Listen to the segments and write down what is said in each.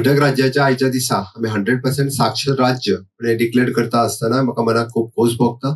घटक राज्याच्या आयच्या दिसा आमी 100% साक्षर राज्य म्हणून डिक्लेअर करता आसतना म्हाका मनाक खूब खोस भोगता.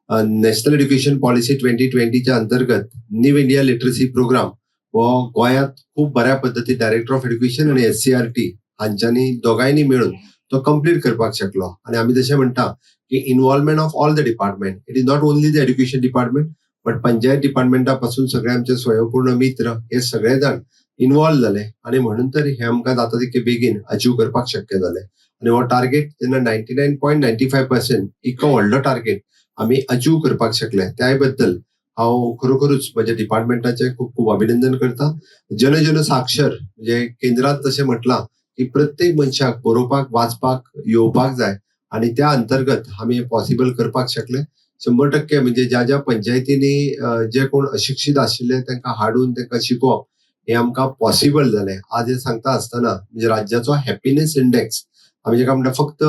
नॅशनल एड्युकेशन पॉलिसी 2020च्या अंतर्गत न्यू इंडिया लिटरसी प्रोग्राम हो गोंयांत खूब बऱ्या पद्दतीन डायरेक्टर ऑफ एड्युकेशन आनी एससीईआरटी हांच्यांनी दोगांयनी मेळून तो कंप्लीट करपाक शकलो. आनी आमी जशें म्हणटा की involvement of all the department, it is not only the education department but panchayat डिपार्टमेंटा पासून सगळे आमचे स्वयंपूर्ण मित्र हे सगळे जाण इन्वॉल्व जाले आणि म्हणून तर हे आमकां जाता तितके बेगीन अचीव करपाक शक्य जालें. आनी हो टार्गेट जेन्ना 99.95% इतको व्हडलो टार्गेट आमी अचीव करपाक शकले, त्याय बद्दल हांव खरोखरूच म्हज्या डिपार्टमेंटाचें खूब खूब अभिनंदन करता. जन जन साक्षर म्हणजे केंद्रात जशें म्हटलां की प्रत्येक मनशाक बरोवपाक वाचपाक येवपाक जाय आणि त्या अंतर्गत आमी हे पॉसिबल करपाक शकले 100%. म्हणजे ज्या ज्या पंचायतींनी जे कोण अशिक्षीत आशिल्ले तांकां हाडून तांकां शिकोवप हे आमकां पॉसिबल जालें. आज हे सांगता आसतना म्हणजे राज्याचो हॅपिनेस इंडेक्स आमी जेका म्हणटा, फक्त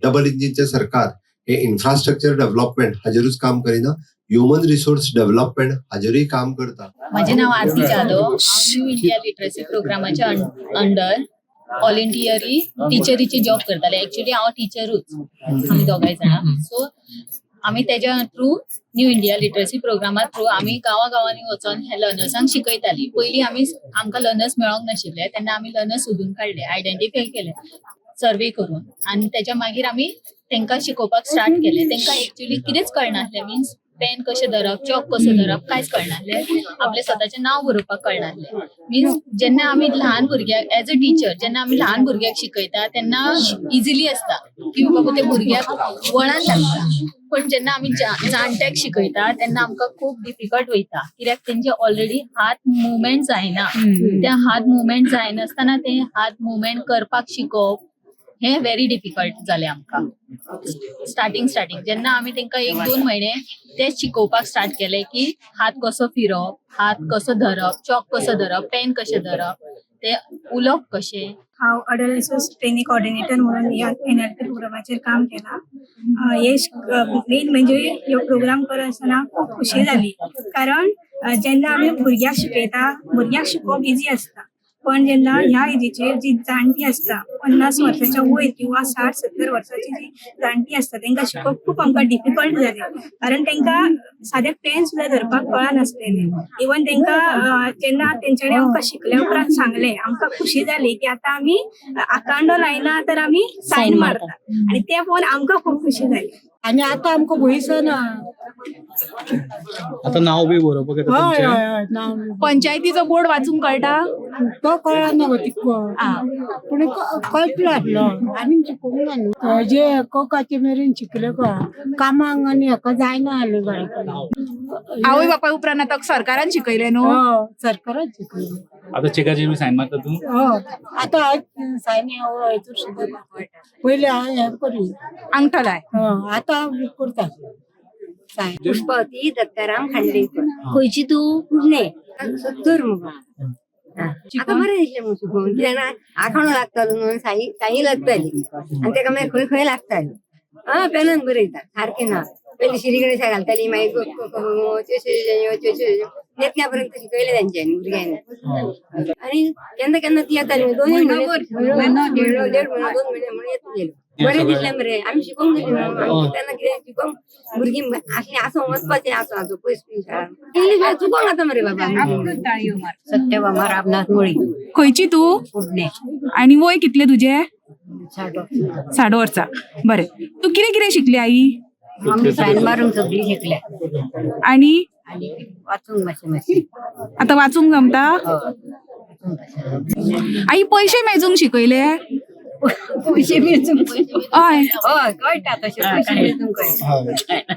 डबल इंजिनचें सरकार हे इन्फ्रास्ट्रक्चर डेव्हलपमेंट हाजेरूच काम करिना, ह्युमन रिसोर्स डेव्हलपमेंट हाजेरूय काम करता. म्हजें नांव आरती जाधव. हांव न्यू इंडिया लिटरसी प्रोग्रामाच्या अंडर व्हॉलेंटियरी टिचरीची जॉब करताले. एक्चुअली हांव टिचरूच, आमी दोगांय जाणां. सो आमी तेज्या थ्रू, न्यू इंडिया लिटरसी प्रोग्रामा थ्रू आमी गांवा गांवांनी वचोन हे लर्नर्सांक शिकयताली. पयलीं आमी आमकां लर्नर्स मेळोंक नाशिल्ले, तेन्ना आमी लर्नर्स सोदून काडले, आयडेंटिफाय केले सर्वे करून आनी तेच्या मागीर आमी तांकां शिकोवपाक स्टार्ट केलें. तांकां एक्चुअली कितेंच कळनासलें, मिन्स पेन कशें धरप, चॉक कसो धरप, कांयच कळनासलें. आपलें स्वताचें नांव बरोवपाक कळनासलें. मिन्स जेन्ना आमी ल्हान भुरग्याक, एज अ टिचर, जेन्ना आमी ल्हान भुरग्याक शिकयता तेन्ना इजिली आसता की बाबा ते भुरग्याक वळण लागता, पण जेन्ना आमी जाणट्याक शिकयता तेन्ना आमकां खूब डिफिकल्ट वयता, कित्याक तेंचे ऑलरेडी हात मुवमेंट जायना. त्या हात मुवमेंट जायनासतना ते हात मुवमेंट करपाक शिकोवप हें व्हेरी डिफिकल्ट जालें आमकां. स्टार्टिंग स्टार्टिंग जेन्ना आमी तांकां एक दोन म्हयने ते शिकोवपाक स्टार्ट केले की हात कसो फिरोवप, हात कसो धरप, चॉक कसो धरप, पेन कशें धरप, ते उलोवप कशें. हांव अडोलेसन्स ट्रेनिंग कॉर्डिनेटर म्हणून ह्या एनएलपी प्रोग्रामाचेर काम केलां. हे मेन म्हणजे ह्यो प्रोग्राम करत आसतना खूब खुशी जाली, कारण जेन्ना आमी भुरग्याक शिकयता, भुरग्याक शिकोवप इजी आसता, पण जेन्ना ह्या एजीचेर जी जाणटी आसता, 50 वर्साच्या वयर किंवा 60-70 वर्साची जी जाणटी आसता, तांकां शिकोवप खूब आमकां डिफिकल्ट जालें, कारण तांकां सादें पेन सुद्दां धरपाक कळनासलेलें. इवन तांकां जेन्ना तेंच्यांनी आमकां शिकल्या उपरांत सांगलें, आमकां खुशी जाली की आतां आमी आकांडो लायना तर आमी सायन मारता आनी तें पळोवन आमकां खूब खुशी जाली. आनी आतां आमकां भंय ना. आता नाव बी बरोवपाक येता हय. तुमचें? हय हय नांव. पंचायतीचो बोर्ड वाचूंक कळटा? तो कळना गो तितको, पूण कळटलो आसलो. आनी शिकूंक ना न्हू, जे कोकाचे मेरेन शिकले गो. कामाक आनी हेका जायना जालें घरा कडेन. आवय बापाय उपरांत आतां सरकारान शिकयलें न्हू? हय, सरकारान शिकयलें. आता चेकाचेर बी सायन मारता तूं? हय, आतां सायन हेतूर सुद्दां. पयलीं हांव हें करी. अंगठो लाय. हय, आतां करता सायन. पुष्पावती दत्ताराम खांडेकर. खंयची तूं? कुडणे. 70 मुगो. आतां बरें दिसलें म्हणून शिकोवन, कित्याक आखाणो लागतालो न्हू, साई साई लागताली आनी तेका मागीर खंय खंय लागताली. हा, पेनान बरयता सारकें ना. पयलीं श्री गणेशा घालताली, मागीर ग क ख ग च श ज च श येतल्या पर्यंत शिकयलें तेंच्यांनी भुरग्यांनी. आनी केन्ना केन्ना ती येताली, दोनूय म्हयने, म्हयनो म्हयनो, देड म्हयनो, 2 म्हयने म्हणून येत गेलो. बरें दिसलें मरे, आमी शिकोंक गेली न्हू. आमकां तेन्ना कितें शिकोंक भुरगीं आसलीं, आसो वचपाचें, आसो आसो पयस पयस शाळा. इंग्लीश भाशा चुकोंक जाता मरे बाबा. सत्यभामा रामनाथ मुळी. खंयची तूं? कुडणे. आनी वय कितले तुजें? 60. 60 वर्सां. बरें, तूं कितें कितें शिकली आई? आमी सायन मारूंक सगळी शिकल्या. आनी? आनी वाचूंक मातशें मातशें. आतां वाचूंक जमता? हय, वाचूंक मातशें. आई, पयशे मेजूंक शिकयले? पयशे मेजूंक? हय. हय, कळटा तशें, पयशे मेजूंक कळटा.